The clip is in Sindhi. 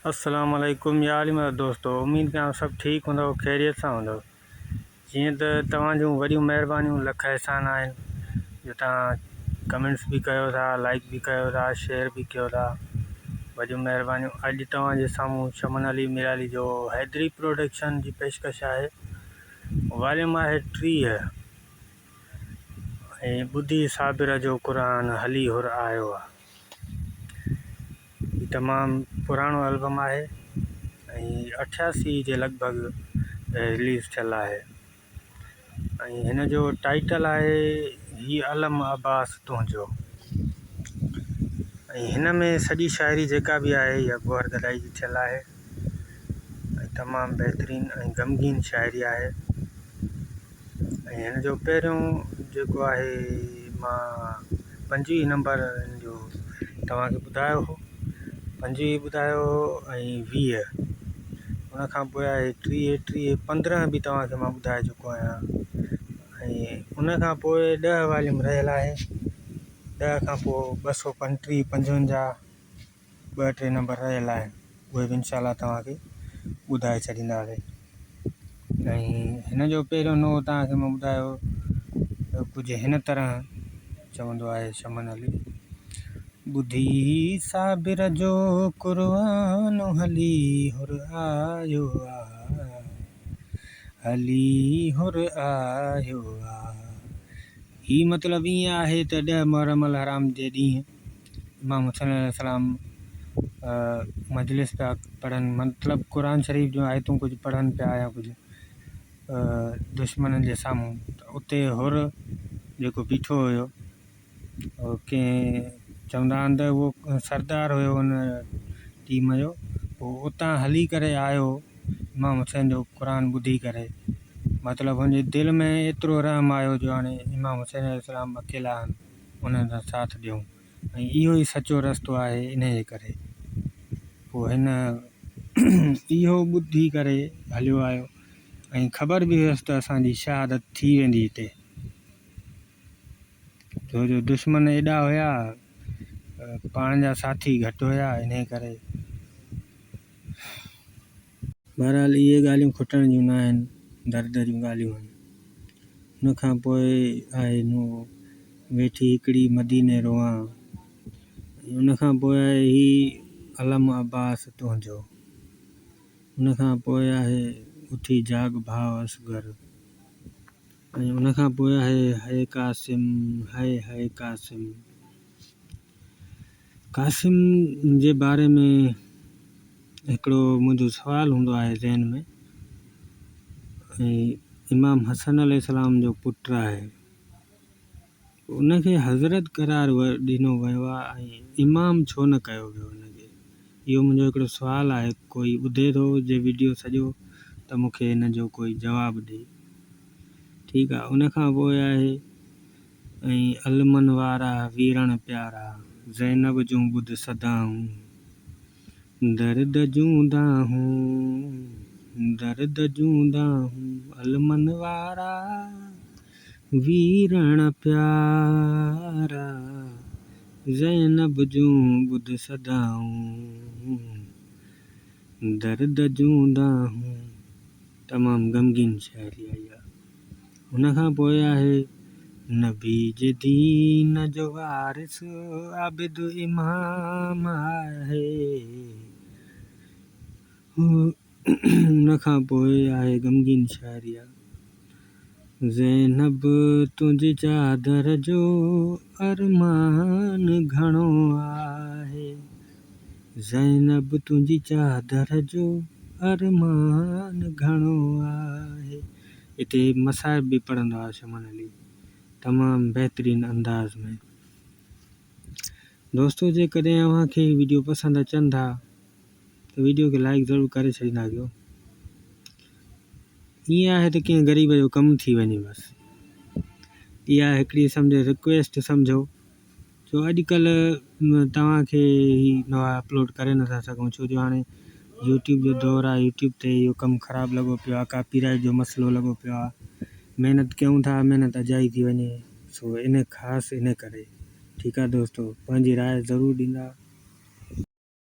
السلام عليڪم يا علي مدد دوستو اميد ڪيان سڀ ٺيڪ هوندؤ خيريت سان هوندؤ جيئن ته توهان جون وڏيون مهربانيون لک احسان آهن جو توهان ڪمينٽس به ڪيو ٿا لائڪ به ڪيو ٿا شيئر به ڪيو ٿا وڏيون مهربانيون اڄ توهان جي سامهون چمن علي ميرالي جو حيدري پروڊڪشن جي پيشڪش آهي واليوم آهي 30 ۽ ٻڌي صابر جو قرآن هلي حر آيو آ هي تمام پراڻو البم آهي ۽ 88 جي لڳ ڀڳ رليز ٿيل آهي ۽ هن جو ٽائيٽل آهي هي علم عباس تنهنجو ۽ هن ۾ سڄي شاعري جيڪا به آهي اها گوهر گدائي جي ٿيل آهي ۽ تمام بهترين ۽ غمگين شاعري آهي ۽ هن جو پهريون جيڪو آهي مان 25 نمبر هن جو توهان کي ٻڌايو هو، 25 ٻڌايو هو ۽ 20 ان کان پوء آهي 30، 30 15 به توهان کي مان ٻڌائي چڪو آهيان ۽ ان کان پوء 10 واليوم رهيل آهي، 10 کان پوء 235 55 ٻه ٽي نمبر رهيل آهن اهي به انشاء الله توهان کي ٻڌائي ڇڏينداسين ۽ هن جو پهريون نوحو توهان کي مان ٻڌايو ته ڪجهه هن طرح چوندو آهي شمن علي ٻڌي صابر جو قرآن هلي حر آيو آ هلي حر آيو آ هي مطلب ائين آهي ته 10 محرم الحرام جي ڏينهن امام حسين عليه السلام مجلس پيا پڙهن مطلب قرآن شريف جون آيتون ڪجهه پڙهن پيا يا ڪجهه دشمنن جي سامهون ته اتي حر جيڪو بيٺو هيو ڪنهن چوندا آهن ته اهو سردار هيو ان ٽيم جو پوء اتان هلي ڪري آيو امام حسين جو قرآن ٻڌي ڪري مطلب هن جي دل ۾ ايترو رحم آيو جو هاڻي امام حسين عليه السلام اڪيلا آهن انهن سان ساٿ ڏيون ۽ اهو ئي سچو رستو آهي انهيء جي ڪري پوء هن اهو ٻڌي ڪري هليو آيو ۽ خبر به هيس ته اسان جي شهادت ٿي ويندي هتي ڇو جو دشمن ايڏا هيا پاڻ جا ساٿي گهٽ هيا انهيء ڪري. بهرحال اهي ڳالهيون کٽڻ جون نه آهن، درد جون ڳالهيون آهن. ان کان پوء آهي نوح ويٺي هڪڙي مديني روئان ۽ ان کان پوء آهي هي علم عباس تنهنجو. ان کان پوء آهي اٿي جاڳ ڀاء اصغر ۽ ان کان پوء آهي هئي قاسم هئي هئي قاسم. قاسم جي باري ۾ هڪڙو منهنجو سوال هوندو آهي ذهن ۾ ۽ امام حسن عليه السلام جو پٽ آهي ان کي حضرت قرار ڏنو ويو آهي ۽ امام ڇو نه ڪيو ويو ان کي اهو منهنجو هڪڙو سوال آهي ڪوئي ٻڌي ٿو جي ويڊيو سڄو ته مون کي ان جو ڪوئي جواب ڏي ٺيڪ آهي ان کان پوء آهي ۽ علمن وارا ويرڻ پيارا، زينب جون ٻڌ صدائون، درد جون دانهون، درد جون دانهون، علمن وارا ويرڻ پيارا، زينب جون ٻڌ صدائون، درد جون دانهون. تمام غمگين شاعري آهي اها. ان کان پوء آهي نبي جي دين جو وارث عابد امام آهي. ان کان پوء آهي غمگين شاعري اها. زينب تنهنجي چادر جو ارمان گهڻو آهي. زينب تنهنجي چادر جو ارمان گهڻو آهي. اتي مصائب به پڙهندو آهي شمن علي تمام بهترين انداز ۾. دوستو جيڪڏهن اوهان کي هي ويڊيو پسند اچن ٿا ته ويڊيو کي لائڪ ضرور ڪري ڇڏيندا ڪيو. ائين آهي ته ڪنهن غريب جو ڪم ٿي وڃي بس اها هڪڙي سمجهو رڪويسٽ سمجهو ڇو اڄڪلهه توهان کي هي نوا اپلوڊ ڪري نٿا سگهون ڇو جو هاڻي يوٽيوب جو دور آهي يوٽيوب تي اهو ڪم خراب لڳو پيو آهي ڪاپي رائيٽ جو مسئلو لڳو پيو آهي محنت ڪيون ٿا محنت اجائي ٿي وڃي سو ان خاص ان ڪري ٺيڪ آهي دوستو پنهنجي راء ضرور ڏيندا.